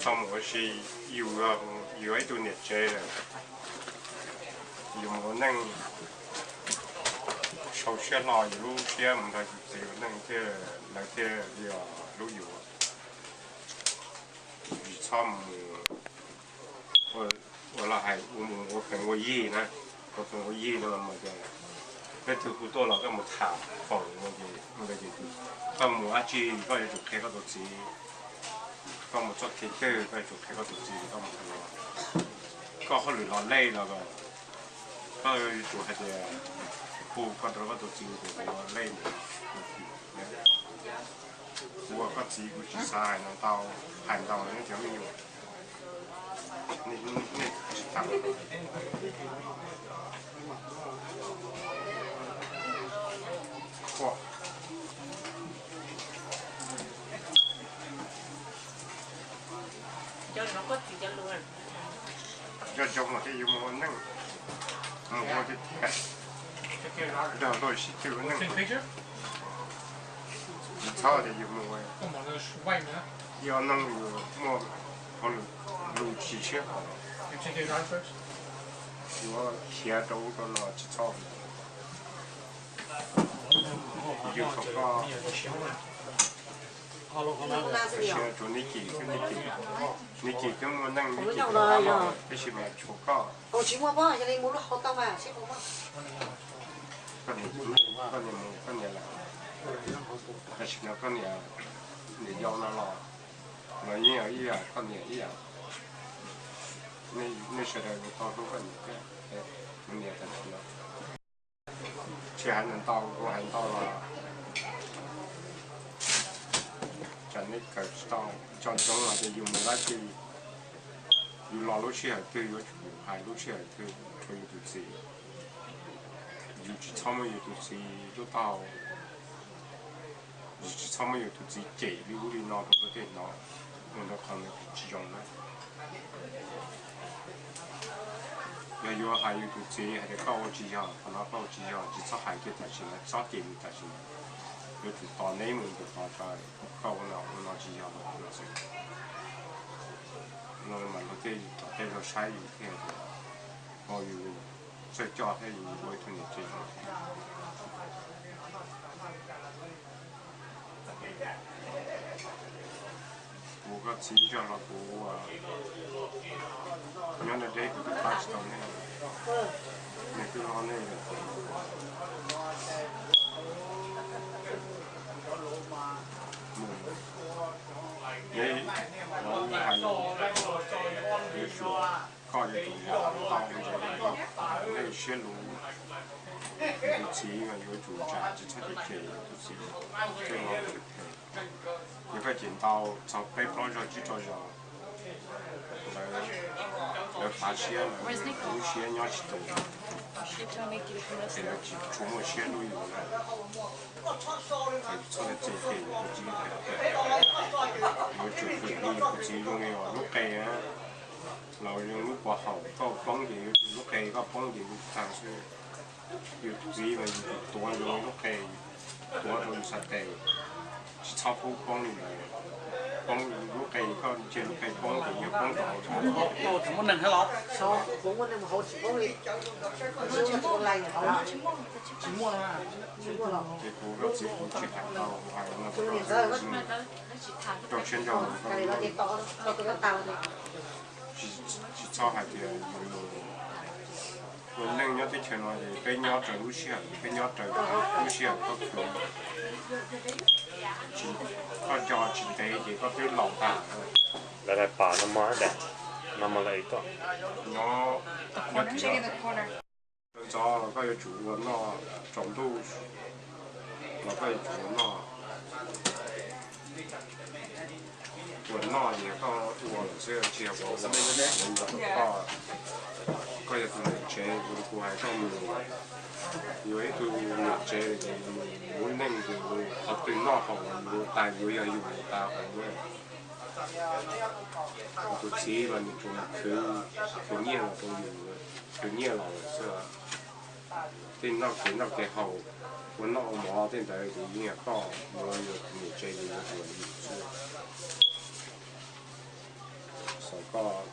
Koj mus ua si, yus yog ib tug niam tsev lawm, yus mus ua neej, sau siab hlo yus lub siab mus nrog yus txiv ua neej thiab lawv thiaj li hlub yus. Tsis txhob mus ua los hais mus ua plees ua yig na. Ua plees ua yig no mas ces leej twg hu tuaj los koj mus tham foom no ces, koj mus dab tsi koj yuav tsum qhia koj tus txiv. Koj mus txoj kev twg koj yuav tsum qhia koj tus txiv koj mus no. Koj hauj lwm los lej los koj yuav tsum hais tias hu koj rau koj tus txiv tias kuv los lej ntawd. Kuv ua koj txiv kuv tsis xav hais no ntau, hais ntau nej cov me nyuam, nej tsis tau. Nco ntsoov kom thiaj yuav mus ua neej, mus ua tiag tiag, nrog luag sib tw ua neej. Tsis txhob tias yus mus ua ib ob hnub yus muaj hauj lwm lus tsis sib haum, yuav khiav rau ub rau no tsis txhob. Yus thaum koj, tsuav neb cim xwb, neb cim, neb cim twb muaj neej, neb cim twb muaj neej, tab sis mas tshuav koj. Koj niam, koj niam mus koj niam lawm, tam sim no koj niam, niam yau no los, los yeej yog ib yam koj niam ib yam. Nej sawv daws tau hlub koj niam thiab kuv niam tam sim no. Tsis hais ntau, kuv hais ntau los tsam nej kawm tsis tau. Tsom ntsoov hais tias yus mus dab tsi, yus los lub sij hawm twg yuav tsum hais lub sij hawm twg rau yus tus txiv. Yus tsis txhob muab yus tus txiv lub taub hau, yus tsis txhob muab yus tus txiv cem li ub li no rau luag tej hnov, ua rau qhov ntawd tsis zoo na. Yog yuav hais yus tus txiv hais tias koj ua tsis yog, qhov no koj ua tsis yog, tsis txhob hais kiag tam sim no, txhob cem nws tam sim no. Yuav tsum tos neb mus tus tos tso, koj ua no ua no tsis yog no xwb. No mas luag tej tom tej luag saib yus thiaj hais tias, o, yus txawj coj thiab yus ua ib tug niam tsev zoo. Kuv koj txiv zog los kuv nyob deb deb kuv twb pab tsis tau nej, nej twb hlob nej lawm ces mus, nej los hais, yuav tsum, koj yuav tsum ua tau ntawd, nej siab luv. Tus txiv mas yuav tsum tsam tsis txhob cem cem tus txiv, tej no phem. Yog koj cem ntau txog peb plaub zaug tsib rau zaus, lawv, lawv fav siab, lawv lub siab nyob tsis tus, ces lawv tsis tshua muaj siab hlub yus na. Txhob cem cem tus txiv, yuav tsum hwm li tus txiv zoo li lub qe na, los zoo lub pov haum, koj poob ces yuav tsum lub qe koj poob ces yus tag xwb. Yus tus txiv mas yus tuav zoo lub qe, tuav rau yus xav tes, tsis txhob pub poob li ntawd. Poob lub qe, koj ntsia lub qe poob ces yog poob rau hauv tshab. Ces kuv koj txiv kuv tsis hais ntau, kuv hais no rau siab ntso, tsis txhob hais tias yus ua neej nyob teb chaws no ces peb nyob raws lub sij hawm, peb nyob raws lub sij hawm koj khwv, koj nco tsis ntev ces koj twb laus tag. Lawv lawv pam no mog, no mog lawv koj nyob, nyob ntxov los koj yuav tsum ua noj, tsaus ntuj los koj yuav tsum ua noj. Ua noj ces koj ua lawm xwb, tsis yog ua, koj, koj yog tus niam tsev, kuv hais koj mus, yuav ib tug niam tsev ces mus lub neej ces qhov twg noj haus mus tas yuav yog yus mus tas haus na. Tus txiv mas nws tsuas khwv, khwv nyiaj los rau yus, khwv nyiaj los lawm xwb. Tej noj kev noj kev haus, ua noj ua mov tej ntawd ces yeej yog koj, yuav yus tus niam tsev ces yuav tsum yus xwb. Xav koj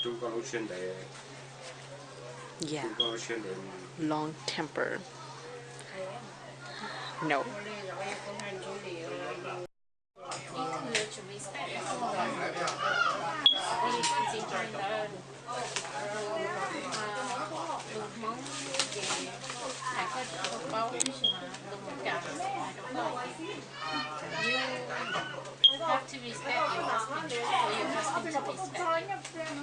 rub koj lub siab ntev, rub koj lub siab ntev. Long temper. No. You have to respect your husband for your husband to respect you.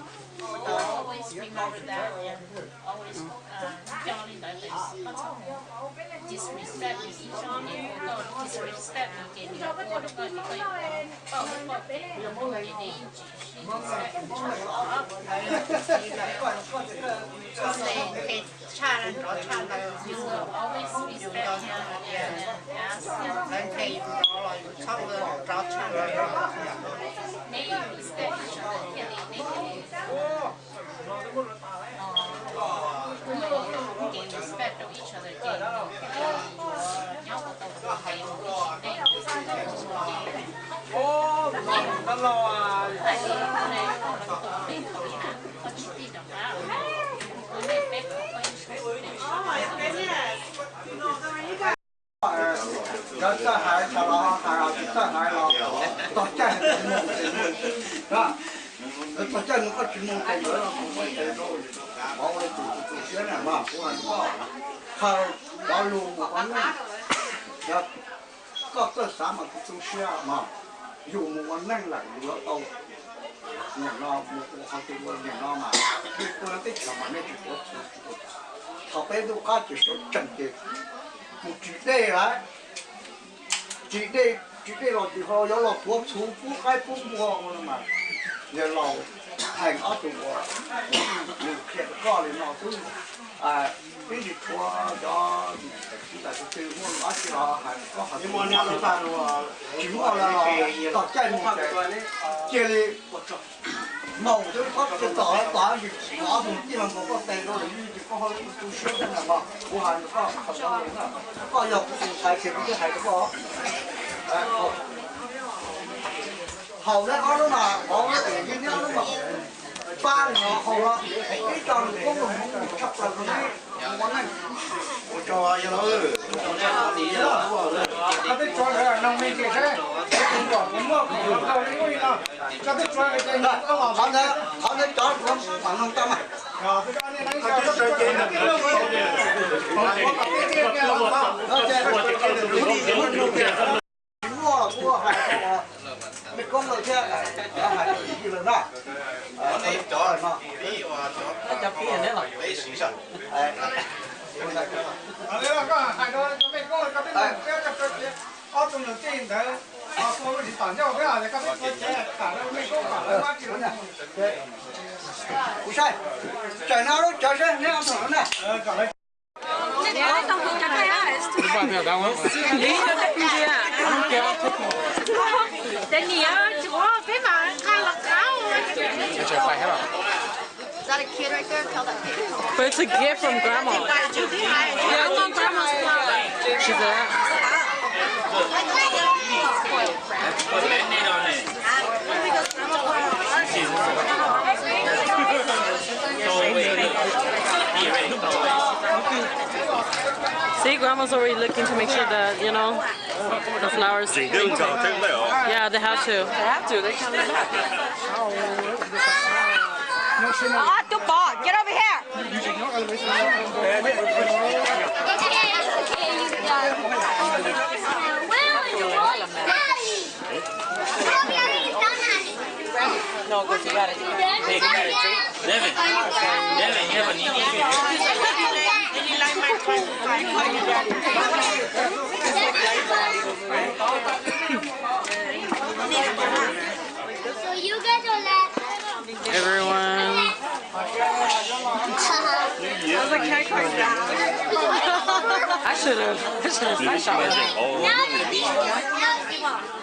Always remember that and always uh, coj li ntawd tias koj txhob disrespect nws, koj disrespect nws ces nws ua rau koj ces koj yuav paub paub ces nws yeej tsis disrespect nws tshaj qhov. Tshaj nrov tshaj ntawd, you will always respect him and ask him. Lawv nthe yus nrov los yus txhob ua nrov tshaj ntawd. Neb respect each other thiaj li neb thiaj li, uh, kev respect rau each other ces nyob tau tus ntev mus ib sim neej ces neb hais tias koj tsis tij rov qab, ua nej peb qhov koj ib sim neej. Lawv txawj hais tas los hais, tsis txawj hais los tog caij mus, lawv tog caij mus koj tsis mus ces lawv los mus ua ntev rau, qhov ua tus tu siab na mas kuv hais koj, khaws cov lus mus ua neej, koj txawj xav mas kuv tu siab mas yus mus ua neej lawm yuav tau niam no mus ua qhov twg ua niam no mas, nej tuaj teb chaws mas nej tsis tuav txhuv. Thaum peb ntuj qab ces sawv tsees ces mus tsis dej lawm, tsis dej, tsis dej los tsis ho yuav los tuav txhuv pub qaib pub npua ua no mas, yawg laus Theej ob tug uas nws qhia rau koj li no xwb. Ib ntsis tshuav cov ntawm tus twg muaj dab tsi los hais koj qhov twg, tsis muaj los tog caij mus ces cia li maus xwb, koj cia tom tom ntsis, ob tug tij laug nkaus koj tes rau lawm ib ntsis koj ho tu siab xwb na mas kuv hais rau koj qhov no, koj yog kuv tus ntxhais ces kuv twb hais rau koj. Haus neb ob lub mas, haus neb ob lub mas, pab nws haus los ib co nws koob nws hmoov nws tshaj plaws rau neb ua neej. Qhov ntawd, qhov ntawd cov kuv mam noog tau mas. Tsis muaj los kuv hais rau mej koob lawm thiab, hais rau yij lawm na. Cov pib no, cov pib no. Koj hais rau mej koob lawm, koj peb noog thiab, koj tso tseg ob tug niam tij ntawd, koj lub tsis tom ncauj thiab, koj peb tso tseg tham rau mej koob kom lawv muab tsis lawv. Kuv saib, tseem no lub cov saib neb ob tug na. Is that a kid right there? Tell that kid to come. But it's a gift from grandma. Yeah, I want grandma's flower. She's a. See, grandma's already looking to make sure that, you know, the flowers. Yeah, they have to. They have to. They can't. Tus pom, get over here. No, go to that. Devin, Devin, you have an easy. Everyone. I should have. I should have.